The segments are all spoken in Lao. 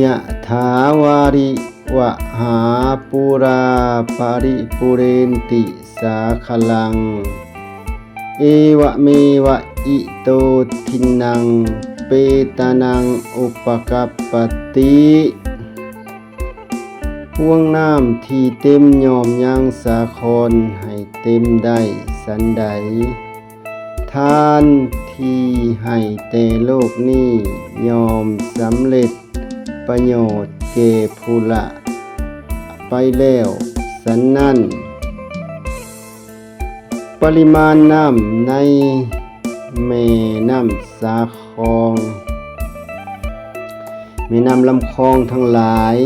ຍະຖາວາລິວະຫາປູຣາປະລິປູເຣນຕິສາຄະລັງ ເອວະເມວະອິໂຕທິນນັງເປຕານັງອຸປະກັບປະຕິ. ຮ່ວງນ້ຳທີ່ເຕັມຍ່ອມຍັງສາຄອນໃຫ້ເຕັມໄດ້ສັນໃດ, ທານທີ່ໃຫ້ແຕ່ໂລກນີ້ຍ່ອມສຳເລັດປະໂຫຍດແກ່ຜູ້ລະໄປແລ້ວສັນນັ້ນ. ປະລິມານນ້ຳໃນແມ່ນ້ຳສາຄອງ, ແມ່ນ້ຳລຳຄອງທັງຫຼາຍ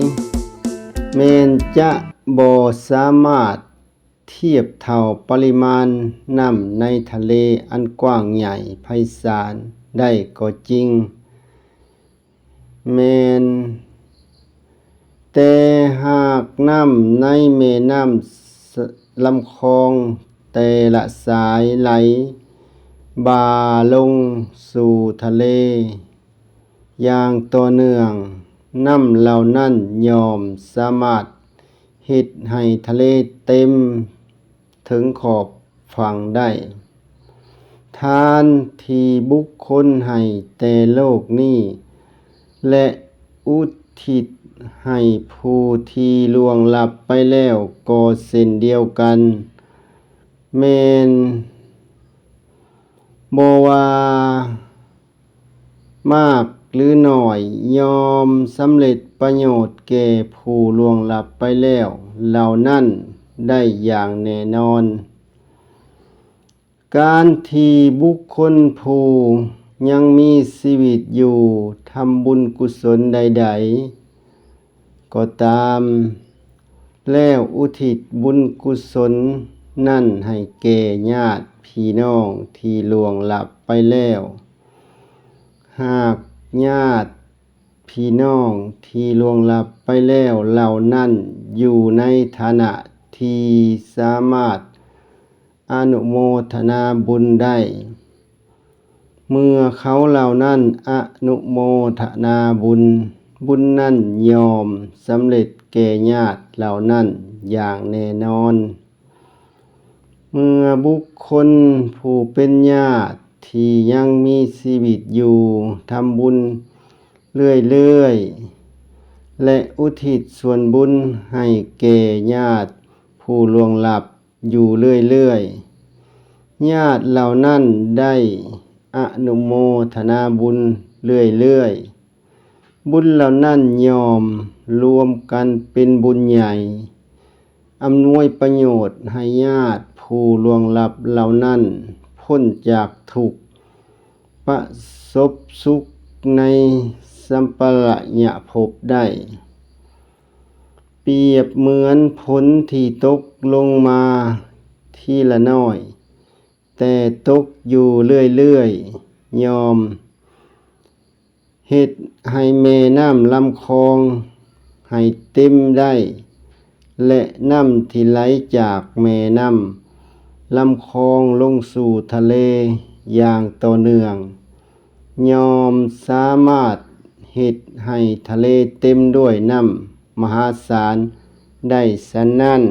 ແມ່ນຈະບໍ່ສາມາດທຽບເທົ່າປະລິມານນ້ຳໃນທະເລອັນກວ້າງໃຫຍ່ໄພສານໄດ້ກໍຈິງ, ແມ່ນແຕ່ຫາກນ້ຳໃນແມ່ນ້ຳລຳຄອງແຕ່ລະສາຍໄຫຼບ່າລົງສູ່ທະເລຢ່າງຕໍ່ເນື່ອງ, ນ້ຳເຫຼົ່ານັ້ນຍ່ອມສາມາດເຮັດໃຫ້ທະເລເຕັມເຖິງຂອບຝັ່ງໄດ້. ທານທີ່ບຸກຄົນໃຫ້ແຕ່ໂລກນີ້ ແລະ ອຸທິດໃຫ້ຜູ້ທີ່ລ່ວງລັບໄປແລ້ວກໍເຊັ່ນດຽວກັນ, ແມ່ນບໍ່ວ່າມາກຫຼືໜ້ອຍ ຍ່ອມສຳເລັດປະໂຫຍດແກ່ຜູ້ລ່ວງລັບໄປແລ້ວເຫຼົ່ານັ້ນໄດ້ຢ່າງແນ່ນອນ. ການທີ່ບຸກຄົນຜູ້ຍັງມີຊີວິດຢູ່ທຳບຸນກຸສົນໃດໆກໍຕາມ ແລ້ວອຸທິດບຸນກຸສົນນັ້ນໃຫ້ແກ່ຍາດພີ່ນ້ອງທີ່ລ່ວງລັບໄປແລ້ວ, ຫາກຍາດ ພີ່ນ້ອງທີ່ລ່ວງລັບໄປແລ້ວເຫຼົ່ານັ້ນຢູ່ໃນຖານະທີ່ສາມາດອະນຸໂມທະນາບຸນໄດ້, ເມື່ອເຂົາເຫຼົ່ານັ້ນອະນຸໂມທະນາບຸນ, ບຸນນັ້ນຍ່ອມສຳເລັດແກ່ຍາດເຫຼົ່ານັ້ນຢ່າງແນ່ນອນ. ເມື່ອບຸກຄົນຜູ້ເປັນຍາດທີ່ຍັງມີຊີວິດຢູ່ທຳບຸນເລື້ອຍໆ ແລະ ອຸທິດສ່ວນບຸນໃຫ້ແກ່ຍາດຜູ້ລ່ວງລັບຢູ່ເລື້ອຍໆ, ຍາດເຫຼົ່ານັ້ນໄດ້ອະນຸໂມທະນາບຸນເລື້ອຍໆ. ບຸນເຫຼົ່ານັ້ນຍ່ອມລວມກັນເປັນບຸນໃຫຍ່, ອຳນວຍປະໂຫຍດໃຫ້ຍາດຜູ້ລ່ວງລັບເຫຼົ່ານັ້ນພົ້ນຈາກທຸກ, ປະສົບສຸກໃນສຳປະລະຍະພົບໄດ້. ປຽບເໝືອນຝົນທີ່ຕົກລົງມາທີລະໜ້ອຍ, ແຕ່ຕົກຢູ່ເລື້ອຍໆ ຍ່ອມເຮັດໃຫ້ແມ່ນ້ຳລຳຄອງໃຫ້ເຕັມໄດ້ ແລະ ນ້ຳທີ່ໄຫຼຈາກແມ່ນ້ຳລຳຄອງລົງສູ່ທະເລຢ່າງຕໍ່ເນື່ອງ ຍ່ອມສາມາດເຮັດໃຫ້ທະເລເຕັມດ້ວຍນ້ຳມະຫາສານໄດ້ສະນັ້ນ.